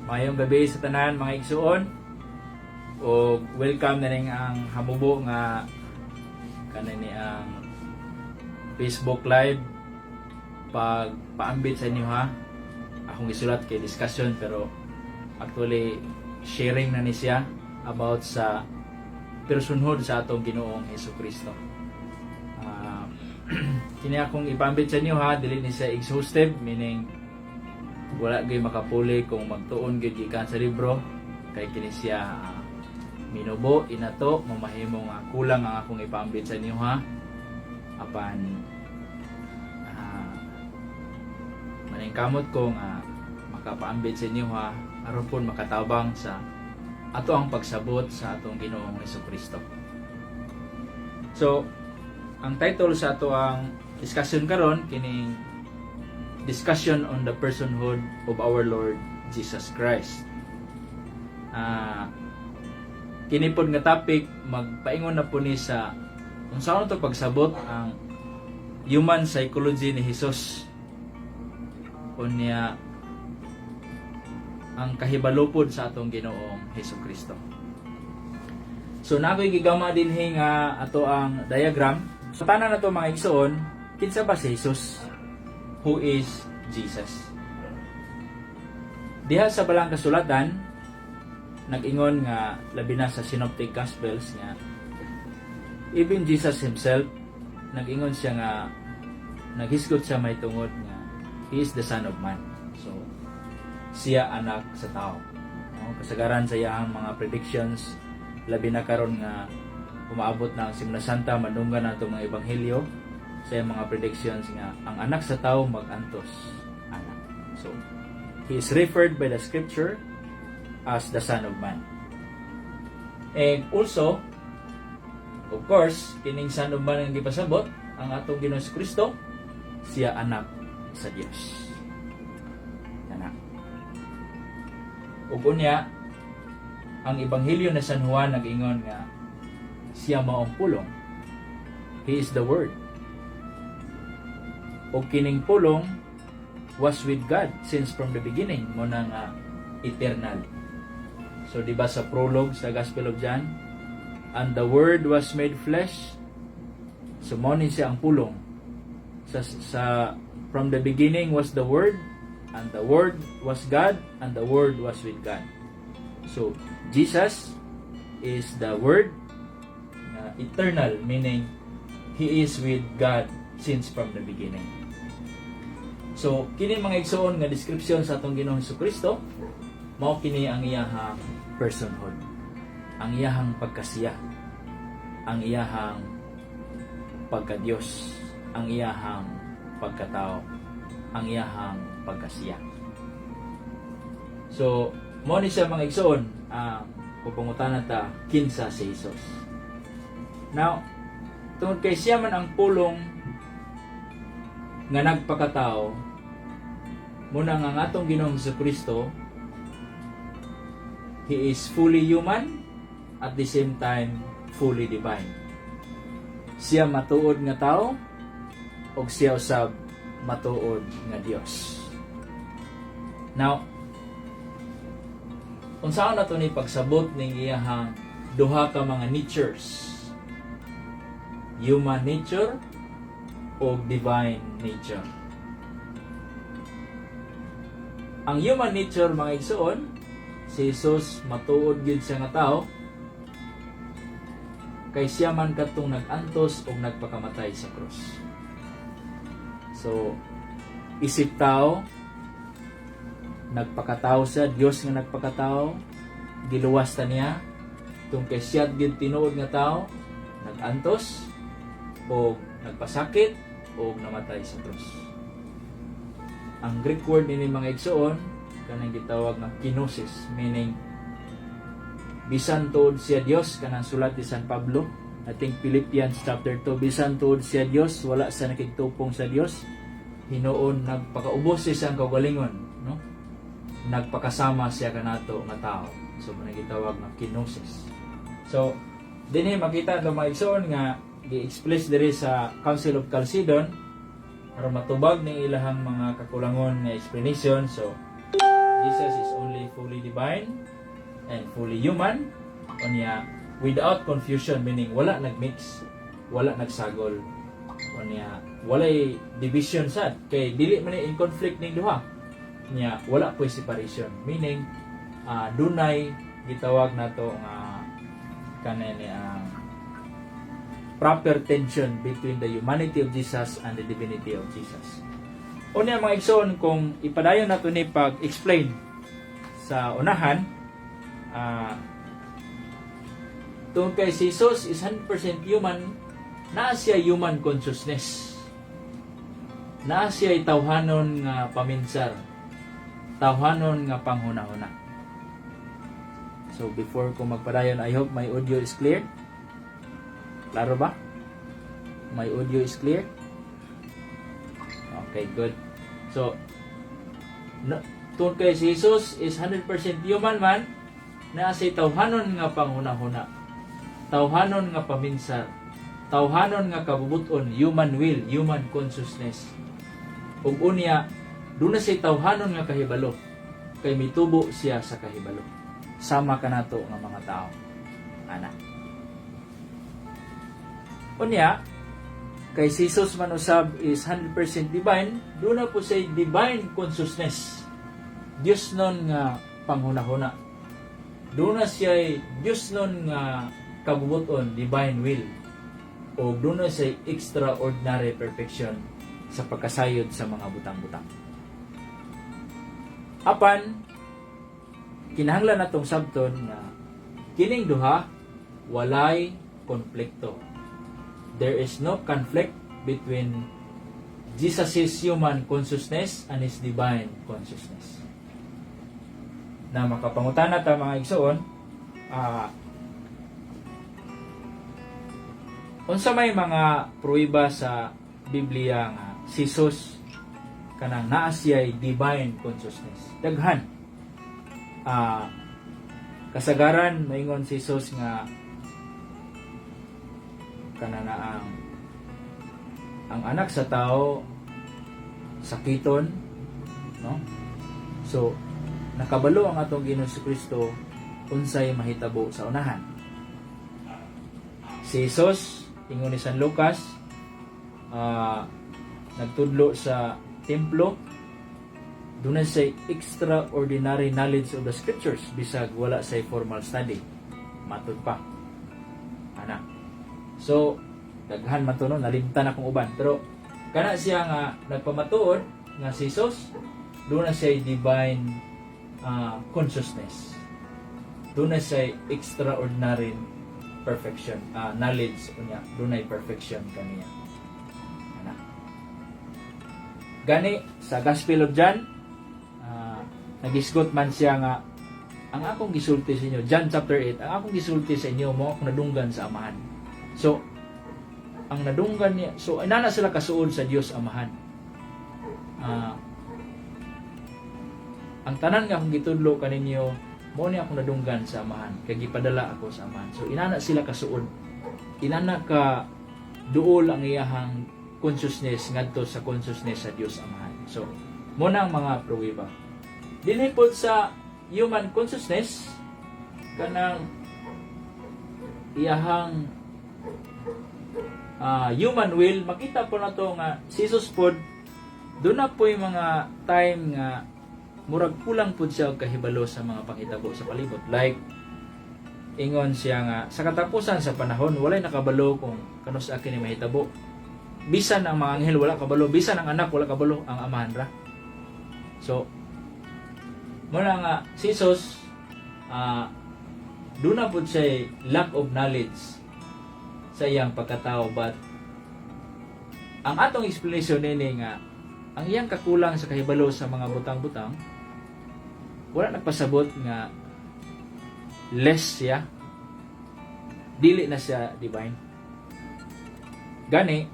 Maayong gabi sa tanan, mga igsuon. O welcome na ning ang hamubo nga kanini ang Facebook Live pag paambit sa inyo ha. Akong isulat kay discussion, pero actually sharing na ni siya about sa personhood sa atong Ginoong Hesus Kristo. Kini akong ipambit sa inyo ha, dili ni siya exhaustive, meaning wala gyud makapuli kung magtuon gyud gikan sa libro, kay kini siya minubo inato mamahimo nga kulang ang akong ipambit sa inyo ha. Apan maningkamot ko nga makapaambit sa inyo ha, aron pud makatabang sa ato ang pagsabot sa atong Ginoong Kristo. So ang title sa ato ang discussion karon kining discussion on the personhood of our Lord Jesus Christ. Kini pod nga topic magpaingon na po ni sa unsaon to pagsabot ang human psychology ni Jesus, unya ang kahibalo pod sa atong Ginoong Hesus Kristo. So naa ko'y gigama dinhi nga ato ang diagram. So tanan na to, mga igsoon, kinsa ba si Jesus? Who is Jesus? Diha sa Balang Kasulatan, nag-ingon nga labi na sa Synoptic Gospels nga even Jesus himself nag-ingon siya nga naghisgot siya may tungod nga he is the Son of Man. So siya anak sa tao. No? Kasagaran sa iyang mga predictions, labi na karon nga umaabot na ang Semana Santa, madunggan na itong mga ebanghelyo sa iyang mga predictions nga ang anak sa tao magantos anak. So he is referred by the scripture as the Son of Man. And also, of course, kining Son of Man ang gipasabot, ang atong Ginoong Kristo, siya anak sa Dios. Anak. Ug unya, ang Ebanghelyo ni San Juan nag-ingon nga siya maong pulong. He is the Word. O kining pulong was with God since from the beginning, mao na nga eternal. So di ba sa prologue sa Gospel of John, "And the Word was made flesh." So mao ni siya ang pulong. Sa from the beginning was the Word, and the Word was God, and the Word was with God. So Jesus is the Word eternal, meaning he is with God since from the beginning. So kini, mga igsoon, nga description sa atong Ginoong Kristo, mao kini ang iyahang personhood. Ang iyahang pagkasiya. Ang iyahang pagkadiyos, ang iyahang pagkatao, ang iyahang pagkasiya. So, mao ni siya, mga igsoon, ang kung pangutana ta kinsa si Jesus. Now, tungod kay siya man ang pulong nga nagpakatao, mao na nga ang atong Ginoong Kristo, he is fully human, at the same time fully divine. Siya matuod nga tao ug siya usab matuod nga Dios. Now, unsaon na to ni pagsabot ning iyahang duha ka mga natures? Human nature o divine nature. Ang human nature, mga igsoon, si Jesus matuod gyud siya nga tao kay siya man katong nag-antos og nagpakamatay sa krus. So, isip tao, nagpakatao siya, Dios nga nagpakatao, giluwas ta niya, tung kay siya gyud tinuod nga tao, nag-antos o nagpasakit o namatay sa krus. Ang Greek word nini, mga igsoon, kanang gitawag nga kenosis, meaning bisan tuod siya Dios, kanang sulat ni San Pablo, I think Philippians chapter 2, bisan tuod siya Dios, wala sa nakigtupong sa Dios, hinuon nagpakaubos siya siyang kaugalingon, no? Nagpakasama siya kanato nga tao. So mao gitawag nga kenosis. So dinhi makita ato, mga igsoon, nga gi-express diri sa Council of Chalcedon aron matubag ning ilahang mga kakulangon nga explanation. So Jesus is only fully divine and fully human. Unya, without confusion, meaning wala nagmix, wala nagsagol. Unya, walay division sad kay dili man ni in conflict ning duha. Nya, wala po'y separation, meaning dunay gitawag nato nga kanini ang proper tension between the humanity of Jesus and the divinity of Jesus. Unya, mga igsoon, kung ipadayon nato ni pag-explain sa unahan, tungkol kay si Jesus is 100% human, naa siya human consciousness. Naa siya tawhanon nga paminsar. Tawhanon nga panghuna-huna. So before ko magpadayon, I hope my audio is clear. Klaro ba? My audio is clear? Okay, good. So, no, tungkol kay si Jesus is 100% human man, naa siya tawhanon nga panghuna-huna. Tawhanon nga paminsar. Tawhanon nga kabubuton, human will, human consciousness. Ug unya, duna siya tawhanon nga kahibalo kay mitubo siya sa kahibalo. Sama kanato nga mga tao. Ana. Unya, kay si Jesus man usab is 100% divine, duna pod siya divine consciousness. Diyos nun nga panghuna-huna. Duna siya Diyos nun nga kabubuton, divine will. O duna siya extraordinary perfection sa pagkasayod sa mga butang-butang. Apan, kinahanglan natong sabton nga kining duha walay konflikto. There is no conflict between Jesus' human consciousness and His divine consciousness. Na makapangutana ta, mga igsoon, unsa may mga pruweba sa Biblia nga si Jesus kanang naa siya'y divine consciousness? Daghan. Kasagaran maingon si Jesus nga kana na ang anak sa tao sakiton, no? So nakabalo ang atong Ginoong Kristo unsay mahitabo sa unahan. Si Jesus, ingon ni San Lucas, nagtudlo sa templo, duna siya extraordinary knowledge of the scriptures bisag wala say formal study, matud pa ana. So daghan man to, no? Nalimtan akong uban, pero kana siya nga nagpamatuod nga si Jesus duna siya divine consciousness, duna siya extraordinary perfection, knowledge, unya dunay perfection kaniya ana. Gani sa Gospel of John, nagisgot man siya nga ang akong gisulti sa inyo, John chapter 8, ang akong gisulti sa inyo mao akong nadunggan sa Amahan. So ang nadunggan niya, so inana sila kasuod sa Dios Amahan. Ang tanan nga akong gitudlo kaninyo mao ni akong nadunggan sa Amahan kay gipadala ako sa Amahan. So inana sila kasuod, inana ka duol ang iyahang consciousness ngadto sa consciousness sa Dios Amahan. So mao na ang mga pruweba. Dinhi pod sa human consciousness, kanang iyahang human will, makita pod nato nga si Jesus pod duna poy mga time nga murag kulang pod siya og kahibalo sa mga panghitabo sa palibot. Like ingon siya nga sa katapusan sa panahon walay nakabalo kung kanus-a kini mahitabo. Bisan ang mga anghel wala kabalo, bisan ang anak wala kabalo, ang Amahan ra. So mao na nga si Jesus, duna pod siya lack of knowledge sa iyang pagkatao, but ang atong explanation nini nga ang iyang kakulang sa kahibalo sa mga butang-butang wala nagpasabot nga less siya, dili na siya divine. Gani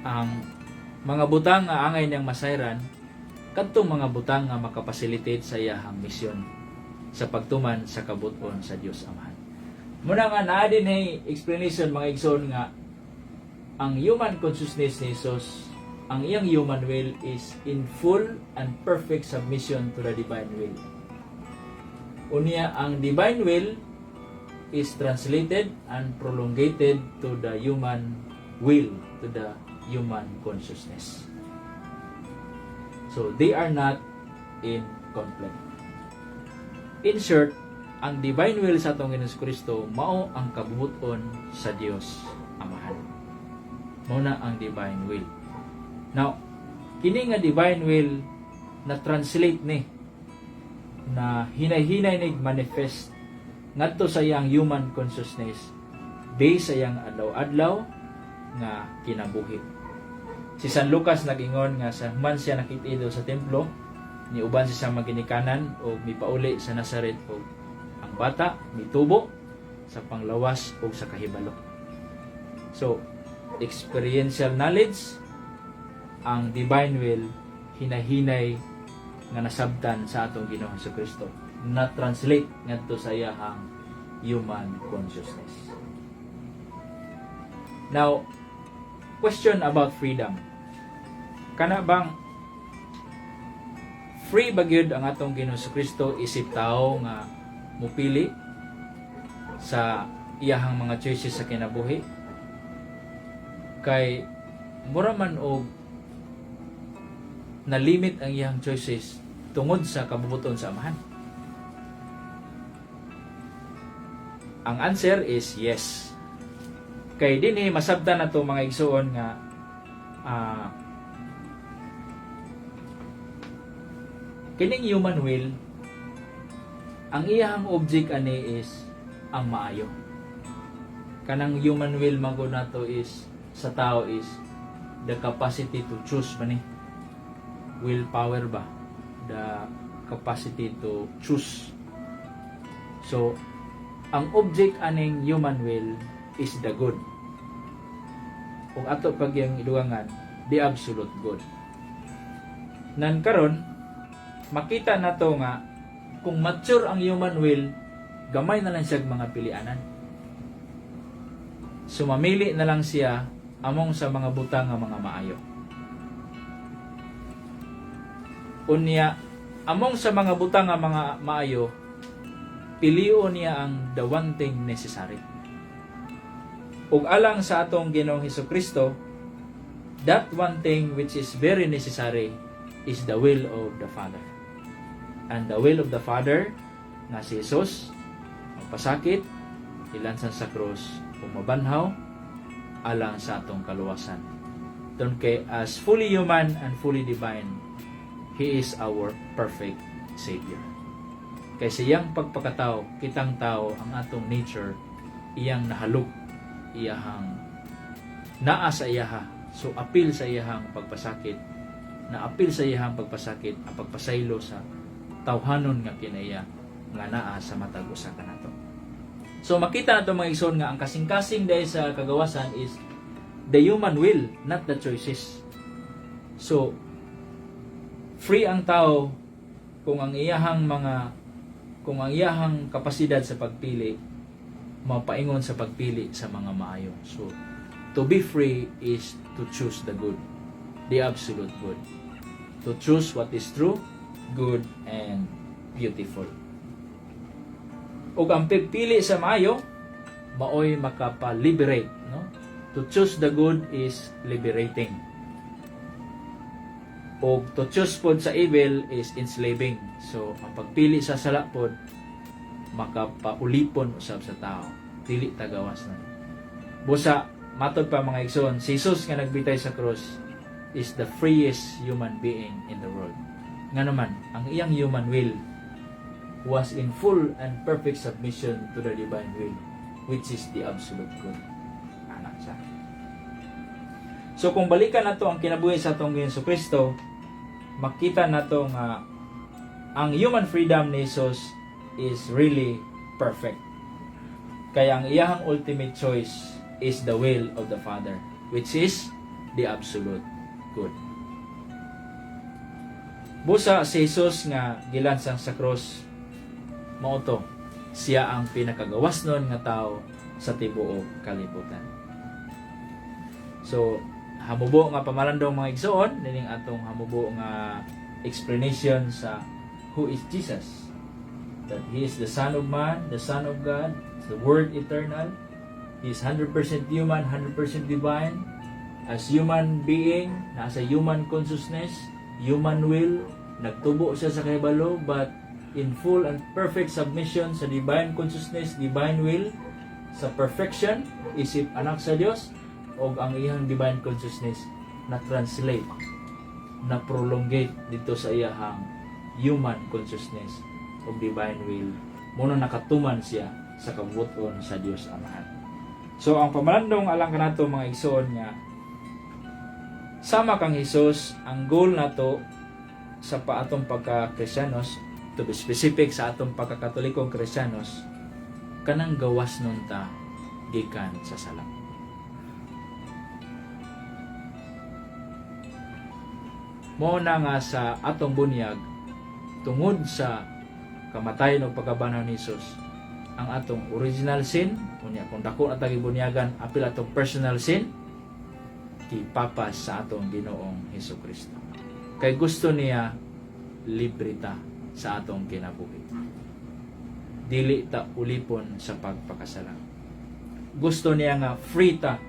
ang mga butang nga angay niyang masayran kadtong mga butang nga makapasilitate sa iyahang misyon sa pagtuman sa kabut-on sa Dios Amahan. Mao na nga naa dinhi explanation, mga igsoon, nga ang human consciousness ni Jesus Ang iyang human will is in full and perfect submission to the divine will. Unya, ang divine will is translated and prolongated to the human will, to the human consciousness. So, they are not in conflict. In short, ang divine will sa atong Ginoong Kristo mao ang kabubuton sa Dios Amahan. Mao na ang divine will. Now, kini nga divine will na translate ni na hinay-hinay ni manifest ngadto sa iyang human consciousness based sa iyang adlaw-adlaw nga kinabuhi. Si San Lucas nag-ingon nga sa human siya nakit-i sa templo, niuban siya sa mga ginikanan o mipauli sa Nazaret, og ang bata mitubo sa panglawas o sa kahibalo. So, experiential knowledge, ang divine will hinahinay nga nasabtan sa atong Ginoong Kristo na translate ngadto sa iyahang human consciousness. Now, question about freedom. Kana bang free ba gyud ang atong Ginoong Kristo isip tao nga mupili sa iyahang mga choices sa kinabuhi? Kay mura man og na limit ang iyang choices tungod sa kabubuton sa Amahan. Ang answer is yes. Kay dinhi masabtan nato, mga igsuon, nga kining human will, ang iyang object ani is ang maayo. Kanang human will man gud nato is sa tao is the capacity to choose man ni. Willpower ba? The capacity to choose. So, ang object aning human will is the good. Kung ato pag yung idugangan, the absolute good. Nan karon, makita nato nga kung mature ang human will, gamay na lang siya mga pilianan. Sumamili na lang siya among sa mga butang nga mga maayo. Unya, among sa mga butang nga mga maayo, pilion niya ang the one thing necessary. Ug alang sa atong Ginoong Hesus Kristo, that one thing which is very necessary is the will of the Father. And the will of the Father nga si Jesus magpasakit, ilansan sa krus, ug mabanhaw alang sa atong kaluwasan. Tungod kay as fully human and fully divine, He is our perfect Savior. Kay sa iyang pagpakatao, kitang tao, ang atong nature, iyang nahalog, iyahang naa sa iyaha. So apil sa iyahang pagpasakit, na apil sa iyahang pagpasakit, ang pagpasaylo sa tawhanon nga kinaiya nga naa sa matag usa kanato. So makita nato, mga igsoon, nga ang kasing-kasing dahil sa kagawasan is the human will, not the choices. So free ang tao kung ang iyahang kapasidad sa pagpili mapaingon sa pagpili sa mga maayo. So to be free is to choose the good, the absolute good. To choose what is true, good, and beautiful. Ug ang pagpili sa maayo maoy makapa-liberate, no? To choose the good is liberating. O to choose pod sa evil is enslaving. So, ang pagpili sa sala pod makapaulipon usab sa tao. Dili tagawas na. Busa, matod pa, mga igsoon, si Jesus nga nagbitay sa cross is the freest human being in the world. Nga naman, ang iyang human will was in full and perfect submission to the divine will, which is the absolute good. Ana siya. So kung balikan nato ang kinabuhi sa atong Ginoong Kristo, makita nato nga ang human freedom ni Jesus is really perfect. Kaya ang iyahang ultimate choice is the will of the Father, which is the absolute good. Busa si Jesus nga gilansang sa cross, mao to, siya ang pinakagawas nun nga tao sa tibuok kalibutan. So, Hamubo nga pamalandong, mga igsoon, nining atong hamubo nga explanation sa who is Jesus. That He is the Son of Man, the Son of God, the Word eternal. He is 100% human, 100% divine. As human being, nasa human consciousness, human will, nagtubo siya sa kahibalo, but in full and perfect submission sa divine consciousness, divine will, sa perfection, isip anak sa Dios, o ang iyang divine consciousness na translate, na prolongate dito sa iyahang human consciousness o divine will. Muna nakatuman siya sa kabubut-on sa Dios Amahan. So ang pamalandong alang kanato, mga igsoon, nga sama kang Hesus, ang goal nato sa pa atong pagka-Kristiyanos, to be specific sa atong pagka-Katolikong Kristiyanos, kanang gawas nun ta gikan sa sala. Mao na nga sa atong bunyag, tungod sa kamatayon ug pagkabanhaw ni Hesus, ang atong original sin, unya kung dako na tagi bunyagan, apil atong personal sin, gipapas sa atong Ginoong Hesus Kristo. Kay gusto niya libre ta sa atong kinabuhi. Dili ta ulipon sa pagpakasala. Gusto niya nga free ta,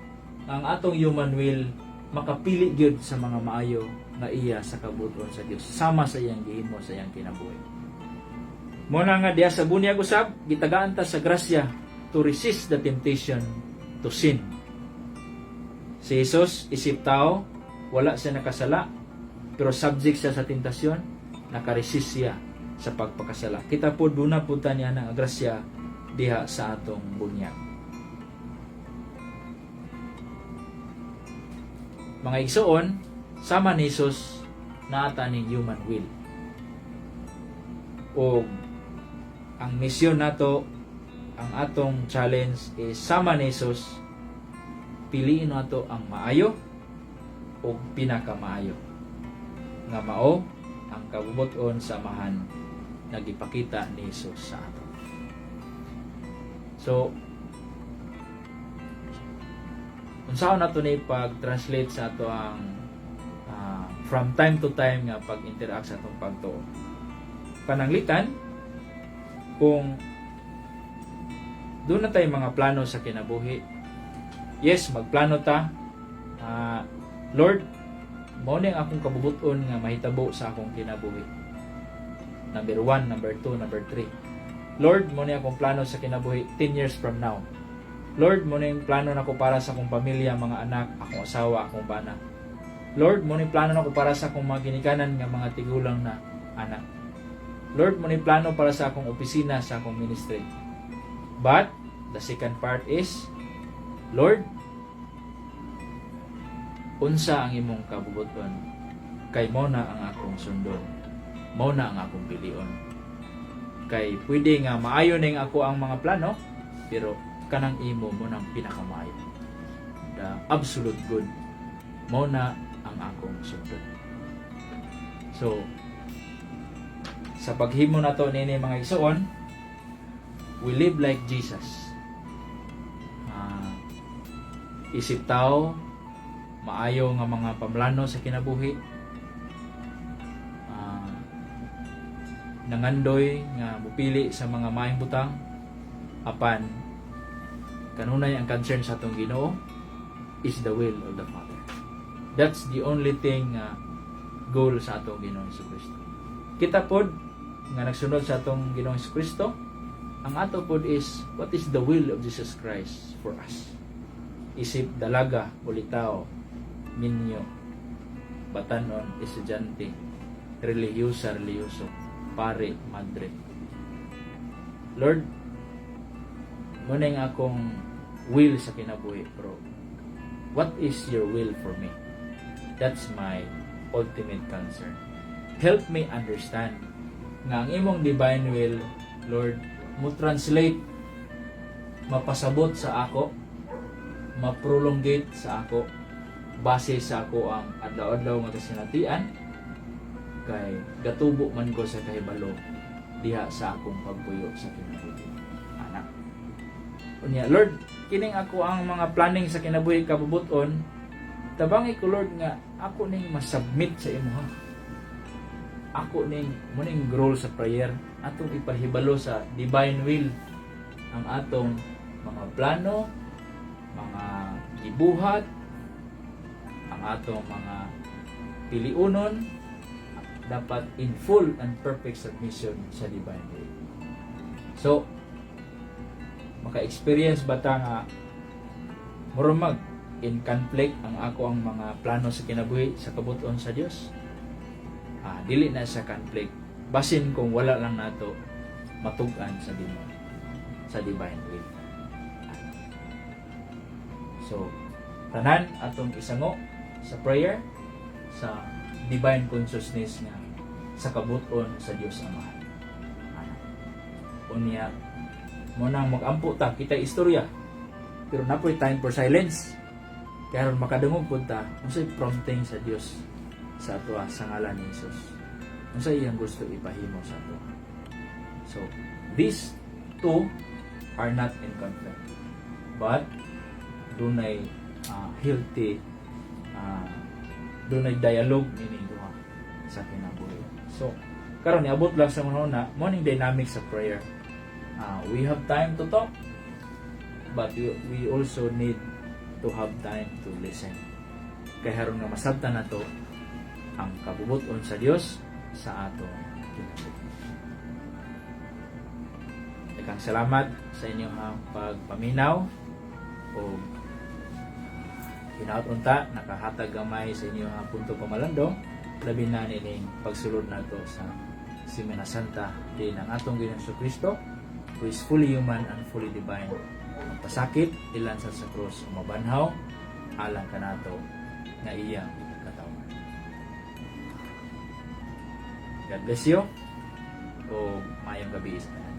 ang atong human will makapili gyud sa mga maayo nga iya sa kabubut-on sa Dios, sama sa iyang gihimo sa iyang kinabuhi. Mo na nga diha sa bunyag usab, gitagaan ta sa grasya to resist the temptation to sin. Si Jesus, isip tao, wala siya nakasala, pero subject siya sa tentasyon, nakaresist siya sa pagpakasala. Kita po, duna po ta niya ng grasya diha sa atong bunyag. Mga igsoon, sama ni Jesus, naata ning human will. O ang misyon nato, ang atong challenge is sama ni Jesus, piliin nato ang maayo o pinakamaayo nga mao ang kabubut-on sa Amahan nga gipakita ni Jesus sa ato. So, unsaon nato ni pag-translate sa ato ang from time to time nga pag-interact sa atong pagtuo? Pananglitan, kung duna tay mga plano sa kinabuhi, yes, magplano ta, "Lord, mao ni ang akong kabubut-on nga mahitabo sa akong kinabuhi. Number 1, number 2, number 3. Lord, mao ni akong plano sa kinabuhi 10 years from now. Lord, mao ni ang plano nako para sa akong pamilya, mga anak, akong asawa, akong bana. Lord, mao ni plano nako para sa akong mga ginikanan nga mga tigulang na anak. Lord, mao ni plano para sa akong opisina, sa akong ministry." But, the second part is, "Lord, unsa ang imong kabubuton? Kay mao na ang akong sundon. Mao na ang akong pilion. Kay pwede nga maayo ning ako ang mga plano, pero kanang imo mao nang pinakamaayo. The absolute good. Mao na ang akong sundon." So, sa paghimo nato nini, mga igsoon, we live like Jesus. Isip tao, maayo nga mga pamlano sa kinabuhi. Nangandoy nga mupili sa mga maayong butang, apan kanunay ang concern sa atong Ginoo is the will of the Father. That's the only thing nga goal sa atong Ginoong Kristo. Kita pod nga nagsunod sa atong Ginoong Kristo, ang ato pod is what is the will of Jesus Christ for us. Isip dalaga, ulitaw, minyo, batanon, estudyante, relihiyosa, relihiyoso, pare, madre. "Lord, mao na yung akong will sa kinabuhi, pero what is your will for me? That's my ultimate concern. Help me understand nga ang imong divine will, Lord, mo translate, mapasabot sa ako, ma-prolongate sa ako, base sa ako ang adlaw-adlaw nga kasinatian, kay gatubo man ko sa kahibalo diha sa akong pagpuyo sa kinabuhi." Anak. Unya, "Lord, kining ako ang mga planning sa kinabuhi kabubuton, Tabangi ko, Lord, nga ako ning masubmit sa imo ha. Ako ning mo ning role sa prayer, atong ipahibalo sa divine will ang atong mga plano, mga gibuhat, ang atong mga piliunon, dapat in full and perfect submission sa divine will. So, maka-experience ba ta nga murag in conflict ang ako ang mga plano sa kinabuhi sa kabut-on sa Dios? Ah, dili na sa conflict. Basin kung wala lang nato matug-an sa Ginoo, sa divine will. So, tanan atong isango sa prayer, sa divine consciousness nga sa kabut-on sa Dios Amahan. Ana. Unya, mo nang mag-ampo ta, kita istorya. Pero napoy time for silence. Kaya aron makadungog pud ta unsay prompting sa Dios sa atoa sa ngalan ni Jesus. Unsay iyang gusto ipahimo sa atoa. So, these two are not in conflict. But dunay healthy dunay dialogue ini duha sa kinabuhi. So, karon niabot lang sa mga na mo ning dynamic sa prayer. We have time to talk, but we also need to have time to listen. Kay aron nga masabtan nato ang kabubuton sa Dios sa atong kinabuhi. Daghang salamat sa inyong pagpaminaw o hinaot unta nakahatag gamay sa inyong punto pamalandong, labi na nining pagsulod nato sa Semana Santa din ang atong Ginoong Kristo, who is fully human and fully divine, magpasakit, ilansad sa krus, mabanhaw alang kanato nga iyang katawhan. God bless you o maayong gabi sa tanan.